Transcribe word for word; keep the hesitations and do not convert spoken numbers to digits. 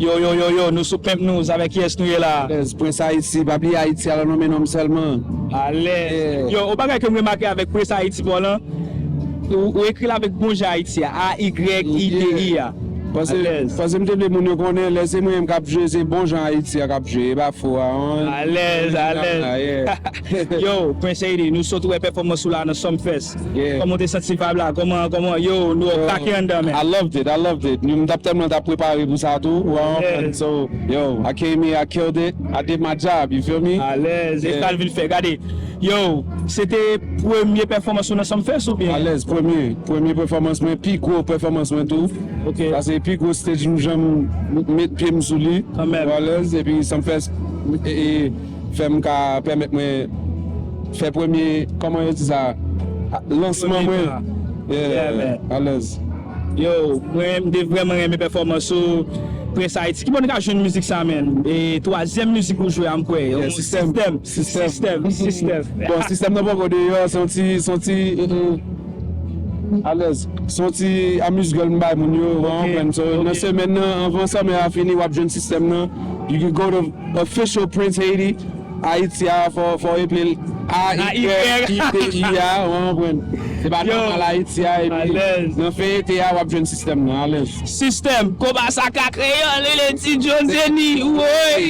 Yo, yo, yo, yo, nou sou Pimp News, avèk kiyès nou ye la? Alèz, Prince Haiti, pa bliye Haiti a lan non men non m sèlman. Alèz. Yeah. Yo, yon bagay ke m remake avèk Prince Haiti pa w lan, ou, ou ekri l avèk bon jan Haiti a, A Y I T I a. Paske, paske m te vle moun yo konnen, lè se mwen menm k ap jwe, se bon jan Haiti a k ap jwe, e pa fo a, hein. Alèz, alèz. Yeah. Yo, Prince Haiti, nou sot wè pèfòmans ou la nan Sumfest. Yeah. Kòman w te santi vibe la? Kòman, kòman, yo, nou, yo, kake anndan, men. I loved it, I loved it. M t ap tèlman t ap prepare pou sa tou, ou konprann? So, yo, I came here, I killed it, I did my job, you feel me? Alèz, e sa l vin fè, gade. Yo, se te premye pèfòmans ou nan Sumfest oubyen? Alèz, premye, premye pèfòmans mwen, pi gwo pèfòmans mwen tou. Ok. Sa se pi gwo stage m janm met pye m sou li. Kanmenm. Alèz, epi Sumfest, e, e, fè m ka pèmèt mwen fè premye, kòman yo di sa, lansman mwen. Yeah, alèz. Yo, mwen, m te vrèman renmen pèfòmans ou, Prince Haiti. Ki bò n ka jwenn mizik sa, menm? E twazyèm mizik ou jwe a, m kwè. Yeah, Sistèm. Sistèm. Sistèm. Sistèm. Bon, Sistèm nan poko deyò, se yon ti, se yon ti, mm, mm, alèz. Se yon ti amuse gueule m bay moun yo, ou konprann? So, nan semèn nan, anvan summer a fini, w ap jwenn Sistèm nan. You can go to official Prince Haiti, Haiti a, fò, fò epi l A Y I T I a, ou konprann? Se pa nòmal Haiti a, epi nan fen ete a, w ap jwenn Sistèm nan, alèz. Sistèm, konpa sa ka kreyòl, li le ti John Zeni, woy!